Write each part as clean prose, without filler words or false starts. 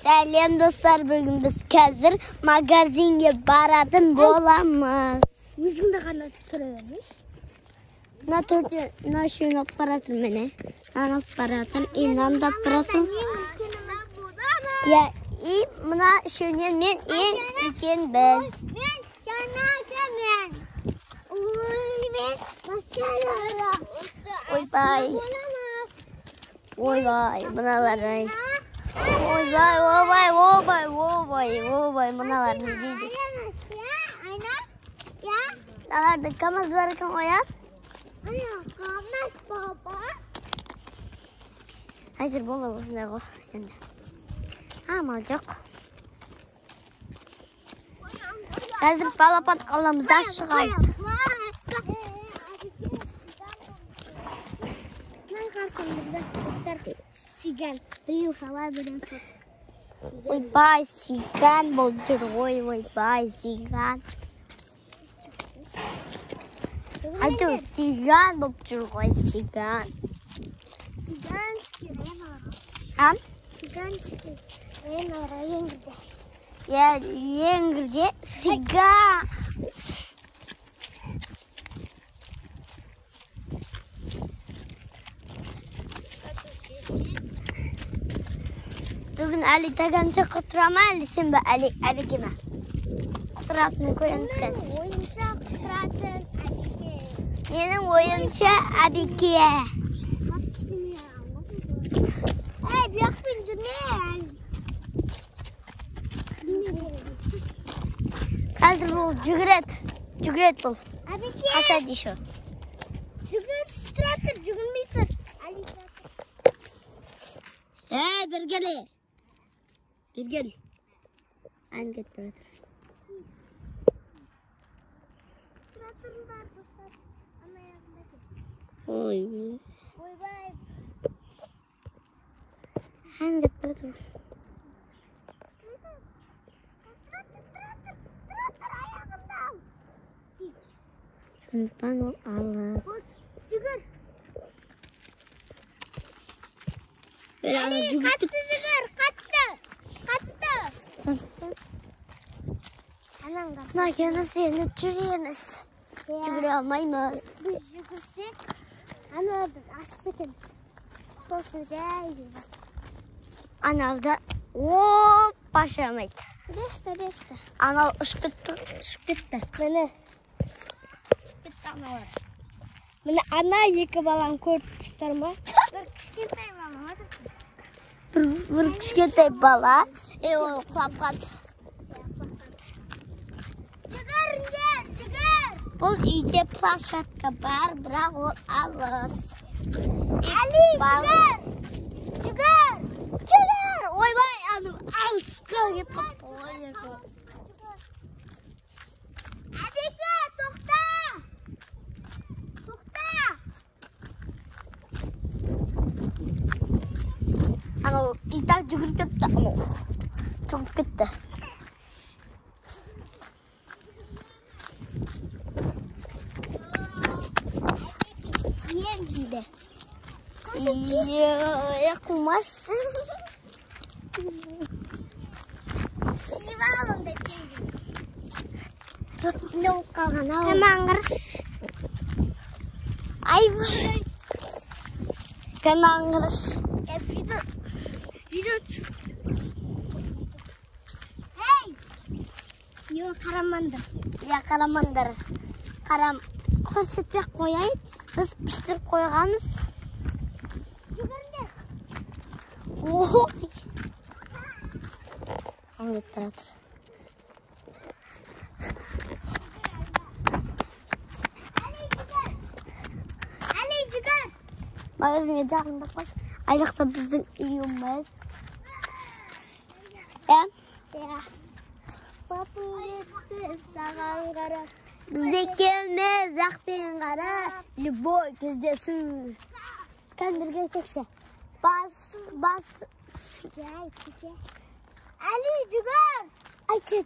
Сәлем достар, бүгін біз қазір магазинге баратын боламыз. Өзіңді ғана түсіре бермейші. Мына төртеу, мына үшеуін алып баратын міне. Мынаны алып баратын, и мынаны да алып баратын. Иә, и мына үшеуінен мен ең үлкен біз. Мен жаңағы Ой, мен Ойбай. Ойбай, мыналар. Ойбай, ойбай, ойбай, ойбай, ойбай, мыналар не дейді? Мыналарда КамАЗ бар екен ғой, а? Әйтеуір бола осындай ғой енді. Амал жоқ. Қазір балапан аламыз да шығамыз. Ойбай, сиган болып жүр ғой, ойбай, сиган. Әйтеуір сиган болып жүр ғой, сиган. Сиганский Ренор. А? Сиганский Ренор Енгірде. Иә, Енгірде сиган. Бүгін Әли таганша құтыра ма, әлі сен бе, Әли Әбеке ме? Құтыратынын көреміз қазір. Ойымша құтыратын Әбеке. Менің ойымша Әбеке. Әй, бұяқпен жүрме. Қазір бұл жүгіреді. Жүгіреді бұл. Әбеке. Қашады еще. Жүгір, тұра тұр, жүгірмей тұр. Әли тұра тұр. Әй, бері кел. Бері кел. Ән кетіп бара жатыр. Тұра тұрыңдар, достар. Ана аяғында кет. Ой. Ойбай. Ән кетіп бара жатыр. Тұра тұр, тұра тұр, тұра тұр аяғымда. Сондықтан ол алыс. Жүгір. Бір ана жүгіріп Қатты жүгір, қатты. Қатты. Сондықтан Анаң да. мына екеуміз енді жүреміз. Жүгіре алмаймыз. Біз жүгірсек, аналардан асып кетеміз. Сол үшін жай жүріп. Аналда опа шамайды. Бешті, бешті. Анау ұшып кетті, ұшып кетті. Міне. Ұшып кетті аналар. Міне ана екі баланы көріп тұрсыздар ма? Бір кішкентай бала ма? Бір кішкентай бала, ол құлап қалды. Жүгіріңдер, жүгір! Бұл үйде площадка бар, бірақ ол алыс. Әли, жүгір! Жүгір! Жүгір! Ойбай, анау алысқа кетіп қалыпты ғой екі. Әбеке, тоқта! Тоқта! Анау и так жүгіріп кетті, анау. Жүгіріп кетті. Сен дейді. Е, қумаш. Сүйіп ал онда тезін. Не болып қалған ау? Тамағын қарашы. Айбай. Тамағын қарашы. Видео, видео түсір. Ей! Йо, қарамаңдар. Иә, қарамаңдар. Қарам, көрсетпей ақ қояйын. Біз піштіріп қойғанбыз. Жүгіріңдер. Ой. Ән кетіп бара жатыр. Әли, жүгір. Әли, жүгір. Магазинге жақындап қой. Ай жақта біздің үйіміз. Иә? Иә. Басым кетті саған қарап. Біз екеуміз ақ пен қара, любой кездесу. Кәдімгі кетекші. Бас, бас. Жай, кеше. Әли, жүгір! Айтшы.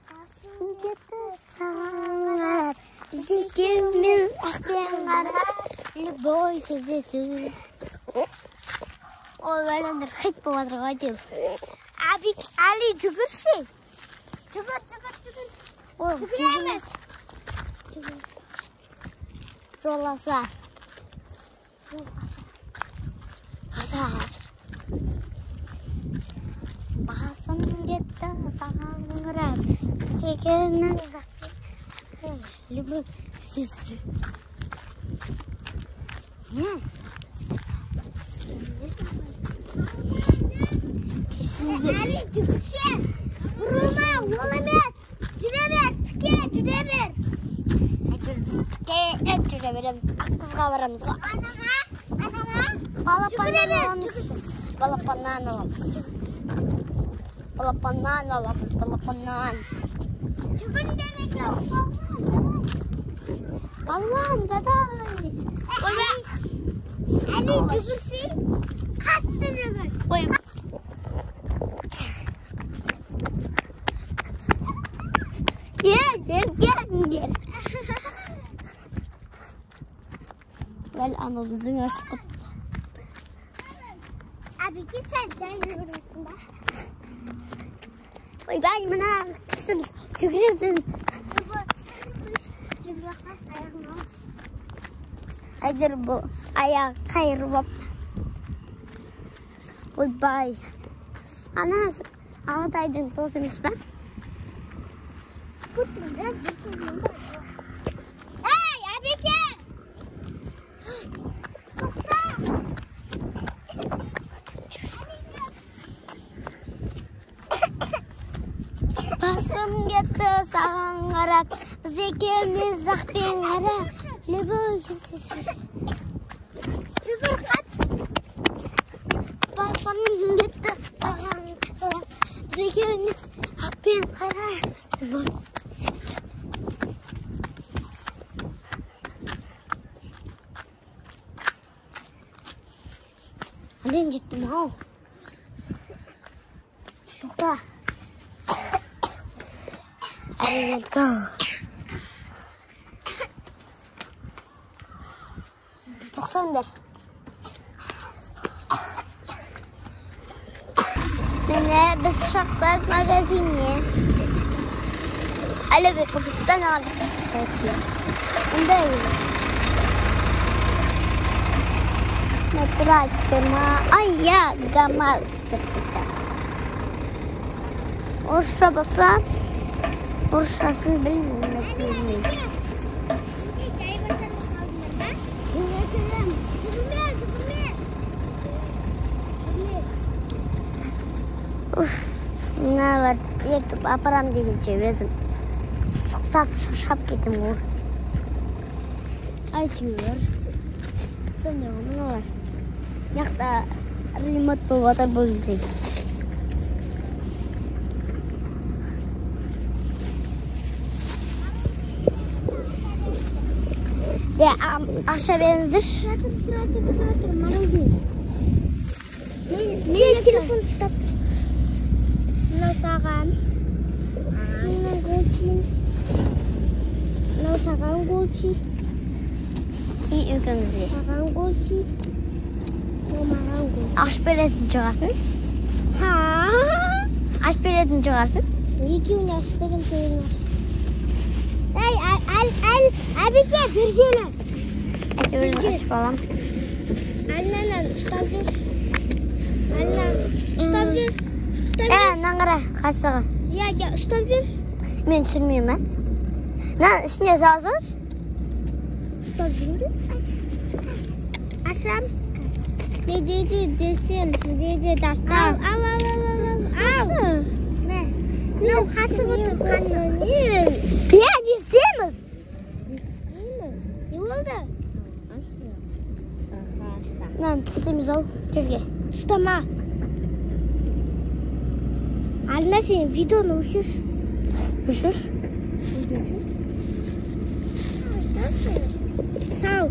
Басым кетті саған қарап. Біз екеуміз ақ пен қара, любой кездесу. Ой, бәлендер хит болып жатыр ғой әйтеуір. Әли, жүгірші. Жүгір, жүгір, жүгір. Ой, Жүгіреміз. Жоласа. Асар. Басым кетті саған қарап. Секемнің любовь сестры. Не? Әли, жүгірші. Бұрылма, ол емес. Жүре бер, тіке, жүре бер. Әйтеуір біз тіке жүре береміз. Аққызға барамыз ғой. Анаға, анаға. Балапаннан аламыз біз. Балапаннан аламыз. Балапаннан аламыз, балапаннан. Жүгіріңдер екен. Балуан, дадай. Әли, жүгірсей, қатты жүгір. Ой. Келіңдер, келіңдер. Бәл, анау біздің ашып кетті. Әбеке, сәл жай жүгіресің ба? Ойбай, мына кісіміз жүгіретін. Жүгіре қалшы, аяғың алыс. Әйтеуір бұл аяғы қайырып алыпты. Ойбай. Ана Ағатайдың досы емес па? Ей, Әбеке! Тоқта! Басым кетті саған қарап, біз екеуміз ақ пен қара. Любовь. Жүгір қатты. Басым кетті саған қарап, біз екеуміз ақ пен қара. Любовь. Әбден жеттім ау. Тоқта. Әрі келдік ау. Тоқтаңдар. Міне біз шықтық магазиннен. Әлібек құдықтан алдық біз шықтық. Ондай аяғыма ыстық. Орысша болса, орысшасын білмеймін. Жай басатын қалдыңдар ба? Жүгірме, жүгірме. Жүгірме. Уф, мыналар ертіп апарам дегенше өзім ыстықтап шаршап кеттім ғой. Әйтеуір. Сондай ғой мыналар. Мына жақта ремонт болып жатыр бұл жерде. Де, ақша беріңіздерші. Тұра тұр, тұра тұр, тұра тұр, мороженое. Мен телефон ұстап. Мынау саған. Мынау Гуччи. Мынау саған Гуччи. И екеумізге. Саған Гуччи. Мынау маған Гуччи. Ашып беретін шығарсың. Ха. Ашып беретін шығарсың. Екеуіне ашып беремін, біреуіне ашып. Ей, әл, Әбеке, бергені. Әйтеуір ашып аламын. Әлінен ұстап жүр. Әлінен ұстап жүр. Ұстап Ә, жүр. мынаны қара, қасығы. Иә, иә, ұстап жүр. Мен түсірмеймін, ә? Мына ішіне салсаңшы. Ұстап жүр. Ашам. Не дейді десем, дейді дастан. Ал, ал, ал, ал, ал, ал. Мә. Мынау қасық отыр, қасық. Не десеміз? Не болды? Мынаны тістейміз ау, жерге. Ұстама. Алина, сен видеоны өшірші. Өшір. Сал.